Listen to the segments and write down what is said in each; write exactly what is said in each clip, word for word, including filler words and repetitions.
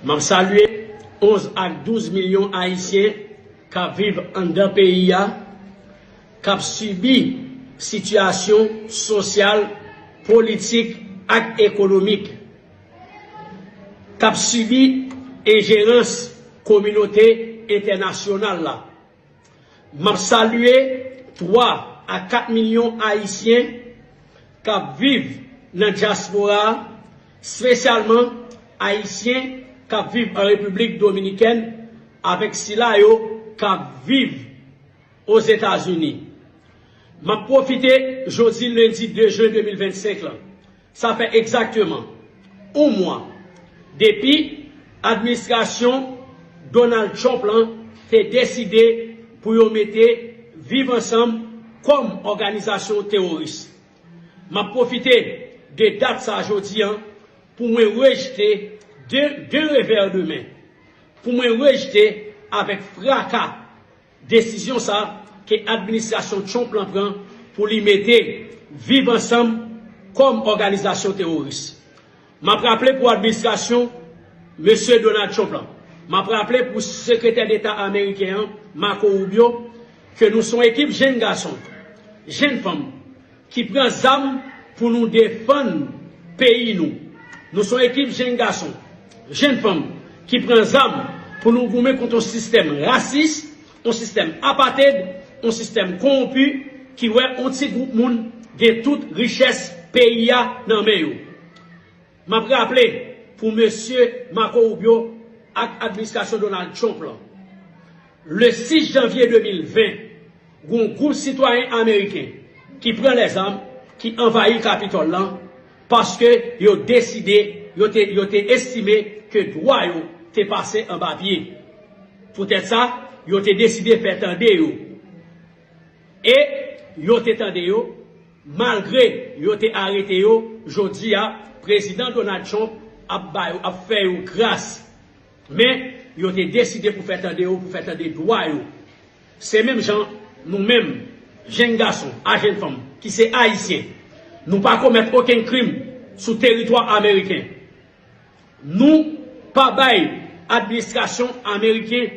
M ap salye onz ak douz milyon Ayisyen k ap viv anndan peyi a, k ap sibi sitiyasyon sosyal, politik ak ekonomik, k ap sibi enjerans kominote entènasyonal la. M ap salye twa a kat milyon Ayisyen k ap viv nan dyaspora a, espesyalman Ayisyen k ap viv an Repiblik Dominikèn avèk sila yo k ap viv Ozetazini. M ap pwofite jodi lendi de jen de mil vennsenk lan. Sa fè egzakteman yon mwa depi administrasyon Donald Trump lan te deside pou yo mete Viv Ansanm kòm òganizasyon teworis. M ap pwofite de dat sa a jodi a pou mwen rejte de, de revè de men, pou mwen rejte avèk fraka desizyon sa a ke administrasyon Trump lan pran pou li mete Viv Ansanm kòm òganizasyon teworis. M ap raple pou administrasyon Mesye Donald Trump lan, m ap raple pou Sekretè Deta ameriken an, Marco Rubio, ke nou se yon ekip jenn gason, jenn fanm, ki pran zam pou nou defann peyi nou. Nou se yon ekip jenn gason, jenn fanm ki pran zam pou nou goumen kont yon sistèm rasis, yon sistèm apated, yon sistèm kowonpi ki wè yon ti gwoup moun gen tout richès peyi a nan men yo. M ap raple pou Mesye Marco Rubio ak administrasyon Donald Trump lan, le sis janvye de mil ven, gen yon gwoup sitwayen ameriken ki pran lèzam, ki anvayi Kapitòl lan, paske yo deside, yo te, yo te estime ke dwa yo te pase anba pye. Poutèt sa, yo te deside fè tande yo. E yo te tande yo, malgre yo te arete yo, jodi a, Prezidan Donald Trump ap ba yo, ap fè yo gras. Men, yo te deside pou fè tande yo, pou fè tande dwa yo. Se menm jan nou menm, jenn gason a jenn fanm, ki se Ayisyen, nou pa komèt okenn krim sou teritwa ameriken. Nou pa bay administrasyon ameriken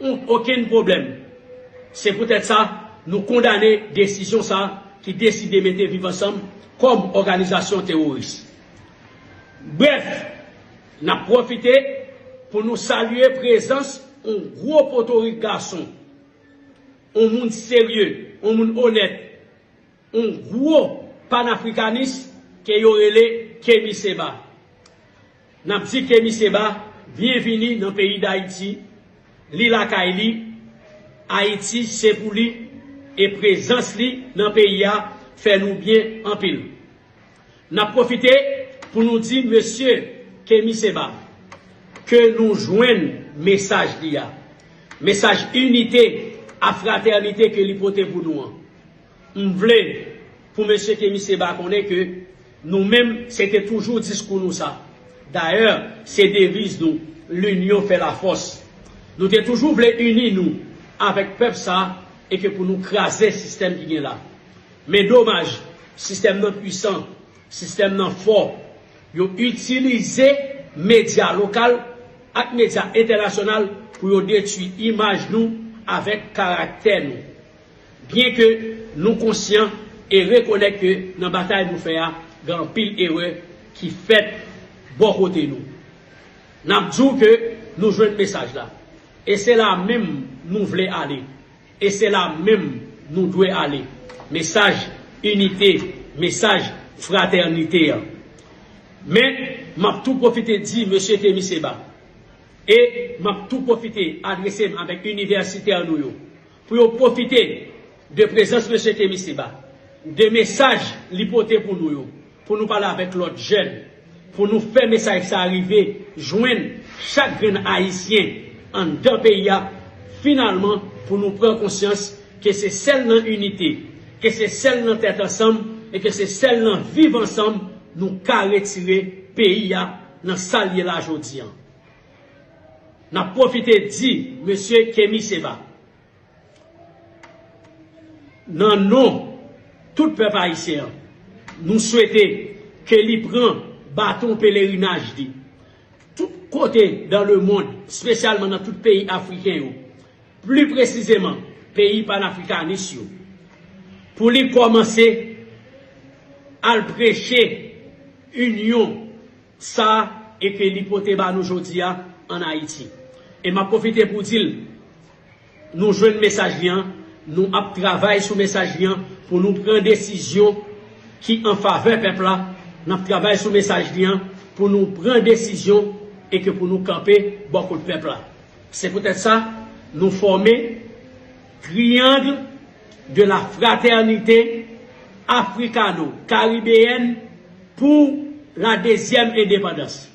on-, okenn pwoblèm. Se poutèt sa, nou kondane desizyon sa a ki deside mete Viv Ansanm kòm òganizasyon teworis. Brèf, n ap pwofite pou nou salye prezans on gwo potorik gason, on moun serye, on moun onèt, on gwo panafrikanis ke yo rele Kemi Seba. N ap di Kemi Seba byenvini nan peyi Dayiti. Li lakay li, Ayiti se pou li, e prezans li nan peyi a fè nou byen anpil. N ap pwofite pou nou di Mesye Kemi Seba ke nou jwenn mesaj li a, mesaj inite a fratènite ke li pote pou nou an. M vle pou Mesye Kemi Seba konnen ke nou menm, se te toujou diskou nou sa. Dayè, se deviz nou, l'union fait la force. Nou te toujou vle ini nou avèk pèp sa a e ke pou nou kraze sistèm ki gen la. Men domaj, sistèm nan pwisan, sistèm nan fò. Yo itilize medya lokal ak medya entènasyonal pou yo detwi imaj nou avèk karaktè nou. Byenke nou konsyan e rekonèt ke nan batay nou fè a, gen anpil erè ki fèt bò kote nou. N ap di w ke nou jwenn mesaj la. E se la menm nou vle ale. E se la menm nou dwe ale. Mesaj inite, mesaj fratènite an. Men, m ap tou pwofite di Mesye Kemi Seba, e m ap tou pwofite adrese m avèk inivèsitè nou yo, pou yo pwofite de prezans Mesye Kemi Seba, de mesaj li pote pou nou yo, pou nou pale avèk lòt jèn, pou nou fè mesaj sa a rive jwenn chak grenn Ayisyen anndan peyi a, finalman, pou nou pran konsyans ke se sèl nan inite, ke se sèl nan tèt ansanm, e ke se sèl nan viv ansanm nou ka retire peyi a nan sa l ye la jodi an. N ap pwofite di Mesye Kemi Seba, nan non tout pèp ayisyen an, nou swete ke li pran baton pelerinaj li. Tout kote dans le monde, espesyalman nan tout peyi afriken yo, pli presizeman peyi panafrikanis yo, pou li kòmanse al preche inyon sa e ke li pote ba nou jodi a ann Ayiti. E m ap pwofite pou di l, nou jwenn mesaj li an, nou ap travay sou mesaj li an pou nou pran desizyon ki an favè pèp la, n ap travay sou mesaj li an pou nou pran desizyon e ke pou nou kanpe bò kot pèp la. Se poutèt sa, nou fòme Triangle de la Fraternité Africano-Caribéenne pour la deuxième indépendance.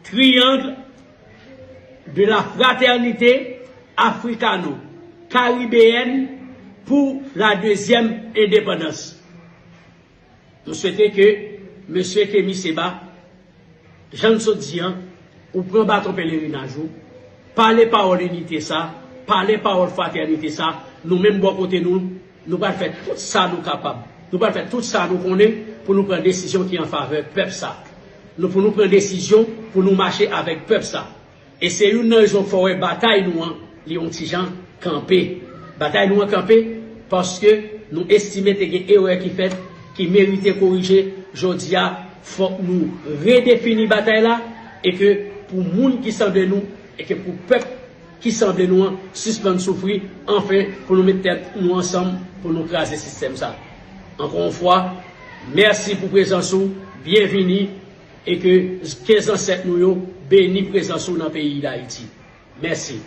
Triangle de la Fraternité Africano-Caribéenne pour la deuxième indépendance. Nou swete ke mesye Kemi Seba, jan n sot di an, ou pran baton pelerinaj ou, pale pawòl inite sa, pale pawòl fratènite sa, nou menm bò kote nou, nou pral fè tout sa nou kapab. Nou pral fè tout sa nou konnen pou nou pran desizyon ki an favè pèp sa. Nou, pou nou pran desizyon pou nou mache avèk pèp sa. E se youn nan rezon k fè w wè batay nou an, li yon ti jan kanpe. Batay nou an kanpe paske nou estime te gen erè ki fèt, ki merite korije. Jodi a, fòk nou redefini batay la e ke pou moun ki sanble nou e ke pou pèp ki sanble nou an sispann soufri, anfen, pou nou met tèt nou ansanm pou nou kraze sistèm sa. Ankò yon fwa, mèsi pou prezans ou, byenvini, e ke, ke zansèt nou yo beni prezans ou nan peyi Dayiti. Mèsi.